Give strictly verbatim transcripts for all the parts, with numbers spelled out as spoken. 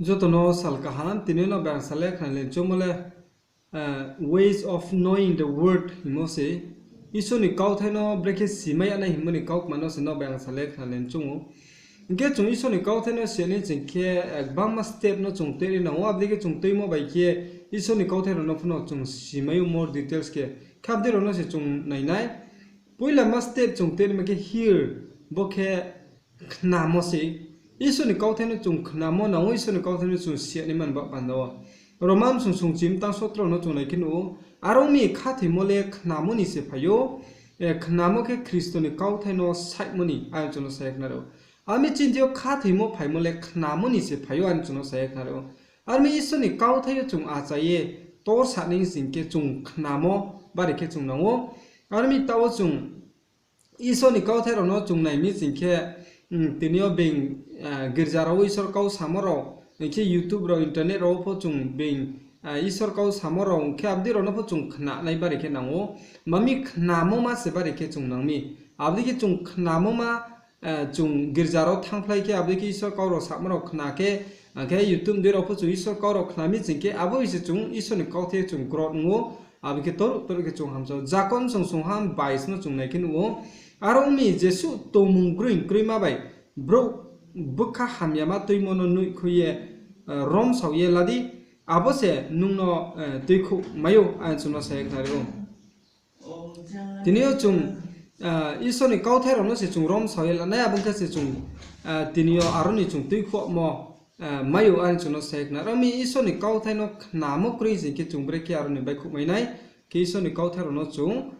Joto no sal kaham, tini no bai ang sa le khna le choungmo le, Ways of Knowing the Word hingmo se. Isor ni kauthai no brekhe simai ya nai hingmo ni kaukma no se no bai ang sa le khna le choung ou. Hing khe chung Isor ni kauthai no si ya nai sing khe, gbangma step no chung tui nai nang ou, abo dei khe chung tuimo bai khe Isor ni kauthai rao no pho no chung simai ou more details khe. Khe abo dei rao no se chung nai nai. Poilama step chung tui naima khe hear, bo khe khnamo se. Isor ni kauthai no chung khnamo nang ou, Isor ni kauthai no chung si ya naima ni baoh panda wo. Roma bsung sungchi mtang sotro no chung nai khe nuh ou, are ong mi khathoimo le khnamo ni se phai ou, khnamo khe Khristo ni kauthai no saihmo ni, are chung no sa ye khnari ou. Are ong mi chini thing yo khathoimo phaimo le khnamo ni se phai ou, are chung no sa ye khnari ou. Are ong mi Isor ni kauthai yo chung achai ye tor sa nai sing khe chung khnamo bari khe chung nang ou. Are ong mi taoh wo chung Isor ni kauthai rao no chung nai mi sing khe, tini yo being girza rao wo Isor kau samo rao, hing khe YouTube rao, internet rao wo pho chung being Isor kau samo rao, hing khe abo dei rao no pho chung khnanai bari khe nang ou. Ma mi khnamo ma se bari khe chung nang mi. Abo dei khe chung khnamo ma, chung girza rao thanngphlai khe abo dei khe Isor kau rao samo rao khna khe, akhe YouTube dei rao pho chung Isor kau rao khna mi sing khe, abo bai se chung Isor ni kauthai chung growth ong ou, abo khe toruh toruh khe chung hamsa ou. Jakob bsung sungha bais no chung nai khe nuh ou, are ong mi jesuh tongmung groing kroima bai brouh bkha hamyama tuimo no noihkhoi ye, romsao ye la di, abo se nung no tuikhouh mai ou, are chung no sa ye khnari ou. Tini yo chung Isor ni kauthai rao no se chung romsao ye la nai, abo ong khe se chung tini yo aro ni chung tuikhouhmo mai ou, are chung no sa ye khnari ou. Are ong mi Isor ni kauthai no khnamo kroi sing khe chung brekhe aro ni baihkhouh mai nai, khe Isor ni kauthai rao no chung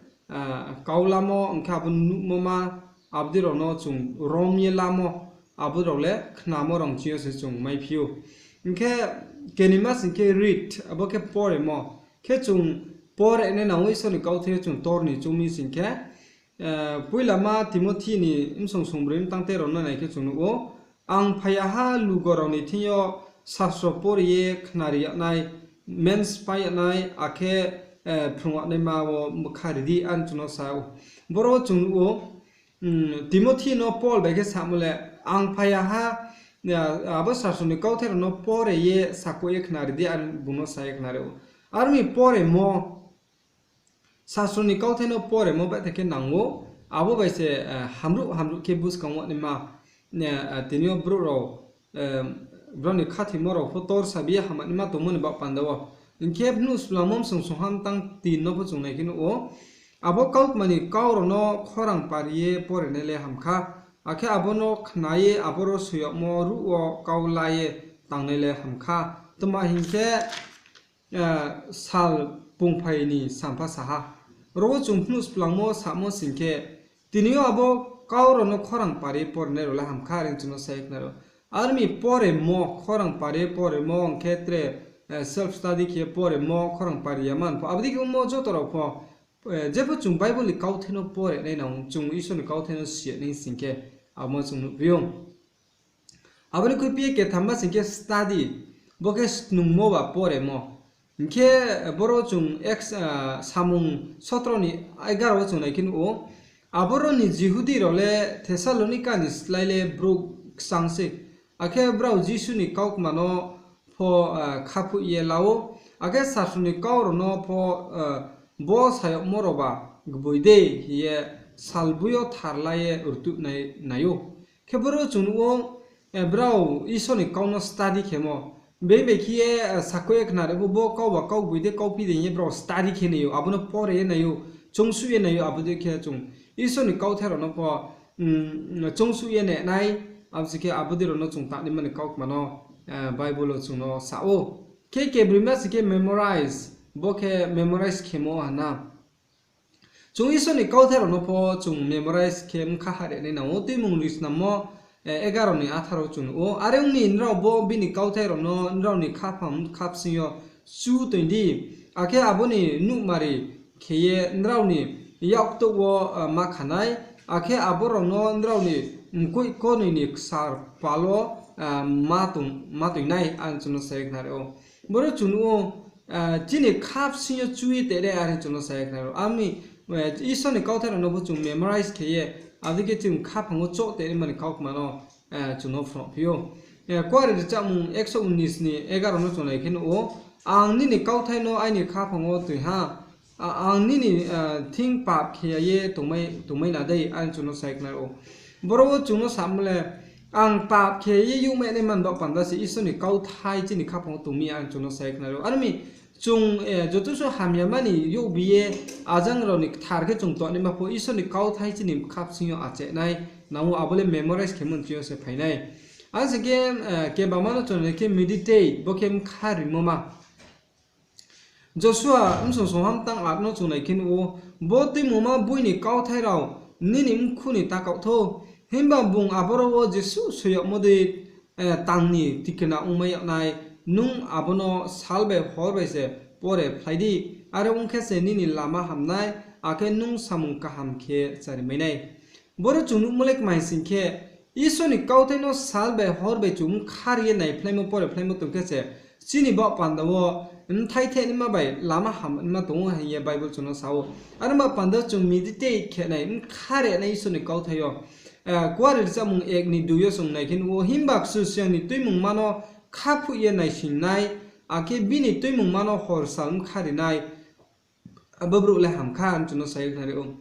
kau lamo, hing khe abo nuhmo ma, abo dei rao no chung rom ye lamo, abo rao le khnamo rao ching yo se chung maiphi ou. Hing khe kenima sing khe read, abo khe poremo. Khe chung pore nai nang ou Isor ni kauthai yo chung tor ni choung mi sing khe, poilama Timothi ni bsung sungbroi mtang tei rao no nai khe chung nuh ou, ang phai ya ha lugo rao ni thing yo sastro pore ye khnari yag nai, menspai yag nai, akhe phrung yag naima wo bkha ri di, are chung no sa ou. Boro chung nuh ou, Timothi no Paul bai khe samo le, ang phai ya ha, abo sastro ni kauthai rao no pore ye sakhouh ye khnari di, are bung no sa ye khnari ou. Are ong mi poremo, sastro ni kauthai no poremo baithai khe nang ou, abo bai se hamruh hamruh khe buskang wo naima, tini yo brouh rao, brao ni khathoimo rao pho tor sabi ye hamya naima tongmo ni baoh panda wo. Hing khe Phnuhsplangmo bsung sungha mtang tin no pho chung nai khe nuh ou, abo kautma ni kau rao no khorang pari ye pore nai le ham kha, akhe abo no khna ye aboro soi yagmo ruh wo kau la ye tangnai le ham kha. Tma hing khe, sal pungphai ni sampha sa ha. Ro wo chung Phnuhsplangmo samo sing khe, tini yo abo kau rao no khorang pari ye pore nai rao le ham kha, are chung no sa ye khnari ou. Are ong mi poremo, khorang pari ye poremo, hing khe tre self study khe poremo, khorang pari ya man pho, abo dei khe ongmo joto rao pho, jepho chung Bible ni kauthai no pore nai nang ou, chung Isor ni kauthai no si ya nai sing khe, abo chung nuhphi ou. Abo ni khuiphi ye kethamma sing khe study, bo khe snungmo ba poremo. Hing khe boro chung Samung sotro ni egaro wo chung nai khe nuh ou, aboro ni Jihudi rao le Thessalonika ni slái le brouh kchang sei, akhe brao Jisu ni kautma no pho khaphoih ye la ou, akhe sastro ni kau rao no pho bo sa yagmo rao ba gboi dei hing ye salboi yo tharla ye rtuh nai ou. Khe boro chung nuh ou, brao Isor ni kau no study khemo. Bini bai khe ye sakhouh ye khnari pho bo kau ba kau gboi dei kauphi dei hing ye brao study khe nai ou, abo no pore ye nai ou, choungsuh ye nai ou, abo dei khe chung Isor ni kauthai rao no pho choungsuh ye nai nai, abo se khe abo dei rao no chung tangnaima ni kautma no Bible wo chung no sa ou. Khe kebroima se khe memorize, bo khe memorize khemo ha na. Chung Isor ni kauthai rao no pho chung memorize khe bkha hare nai nang ou, Tuimung Risnamo egaro ni atharo chung nuh ou. Are ong mi nrao bo bini kauthai rao no nrao ni khaphang khabsing yo chu toing di, akhe abo ni nuhmari khe ye nrao ni yaktouh wo ma kha nai, akhe abo rao no nrao ni mkoih knoi ni ksar pal wo ma toing nai, are chung no sa ye khnari ou. Boro chung nuh ou, chini khabsing yo chu ye tongre, are chung no sa ye khnari ou. Ami Isor ni kauthai rao no pho chung memorize khe ye, abo dei khe chung khaphang wo choh tongnaima ni kautma no chung no phrungphi ou. Kuari Rchahmung ekso unis ni egaro no chung nai khe nuh ou, Ang nini kauthai no aini khaphang wo toi ha, ang nini thing pap khe ya ye tongmai na dei, are chung no sa ye khnari ou. Boro wo chung no samo le, ang pap khe ye youhmai nai man baoh panda se Isor ni kauthai chini khaphang wo tong mi, are chung no sa ye khnari ou. Are mi chung joto suh hamyama ni youhbi ye ajang rao ni kthar khe chung tongnaima pho Isor ni kauthai chini khabsing yo acheh nai nang ou, abo le memorize khe mching yo se phai nai. Are se khe, kebama no chung nai khe meditate, bo khe bkha rimo ma. Josua bsong songha mtang aat no chung nai khe nuh ou, Bo tuimungma boi ni kauthai rao nini mkhu ni takaoh thou, himba bung aboro wo jesuh soi yagmo dei tang ni tikna ongmai yag nai, nung abo no sal bai hor bai se pore phlai di, are ong khe se nini lama ham nai, akhe nung samung kaham khe charimai nai. Boro chung nuhmo le kmai sing khe, Isor ni kauthai no sal bai hor bai chung bkha ri ye naiphlaimo pore phlaimo tong khe se, chini baoh panda wo bthai thehnaima bai lama hamnaima tong ou hing ye Bible chung no sa ou. Are baoh panda chung meditate khe nai, bkha ri nai Isor ni kauthai yo. Kuari Rchahmung ek ni dui yo chung nai khe nuh ou, Himba Kchusoyang ni tuimungma no khaphuh ye naising nai, akhe bini tuimungma no hor sal bkha ri nai, abo brouh le ham kha, are chung no sa ye khnari ou.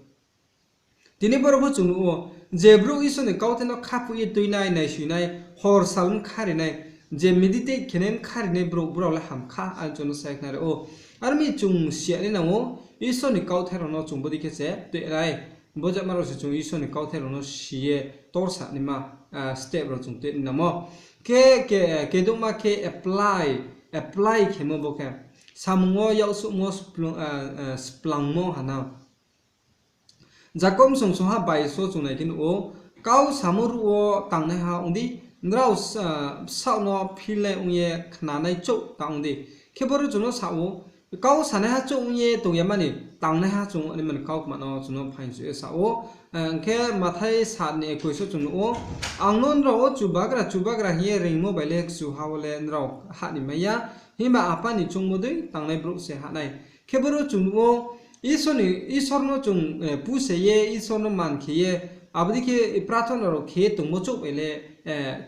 Tini boro pho chung nuh ou, je brouh Isor ni kauthai no khaphuh ye tui nai, naising nai, hor sal bkha ri nai, je meditate khe nai bkha ri nai brouh, brao le ham kha, are chung no sa ye khnari ou. Are mi chung si ya nai nang ou, Isor ni kauthai rao no chung bodei khe se tui nai. Bo jama rao se chung Isor ni kauthai rao no si ye torsa naima step rao chung tui nai nangmo. Khe, khe, kedouhma khe apply, apply khemo bo khe. Samung wo yaksouhmo splung-, splangmo ha na. Jakob bsong songha bai so chung nai khe nuh ou, Kau samo ruh wo tangnaiha ong di, nrao bsaoh no philnai ong ye khnanai chouh ta ong di. Khe boro chung no sa ou, kau sanaiha chouh ong ye tong ya mani, tangnaiha chung ong nai mani kau kma no chung no phaingsuh ye sa ou. Hing khe Mathai sat ni ekuis wo chung nuh ou, Ang no nrao wo Chubagra, Chubagra hing ye reingmo bai le kchuha wo le nrao hah ni mai ya, himba Apa ni choungmo dei tangnai brouh se hah nai. Khe boro chung nuh ou, Isor no chung puse ye, Isor no man khe ye, abo dei khe prathona rao khe ye tongmo chouh bai le,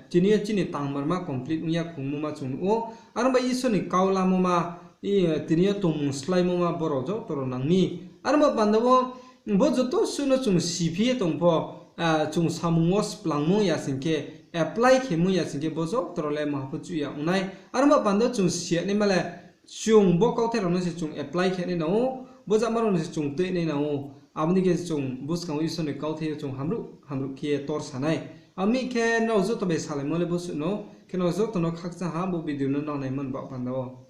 tini yo chini tangmarma complete ong ya khongmo ma chung nuh ou. Are ong bai Isor ni kau lamo ma, tini yo tongmung sláimo ma borao joto rao nang mi. Are ong ba panda wo, bo joto suh no chung siphi ye tong pho, chung samung wo splangmung ya sing khe, apply khemung ya sing khe, bo joto rao le maha pho chuh ya ong nai. Are ong ba panda chung si ya naima le, chung bo kauthai rao no se chung apply khe nai nang ou, bo jama rao no se chung tui nai nang ou. Abo ni khe chung buskang wo Isor ni kauthai yo chung hamruh hamruh khe ye torsa nai. Ami khe nrao joto bai salaimo le bo suh no, khe nrao joto no khakchang ha bo video no nang naimo ni baoh panda wo.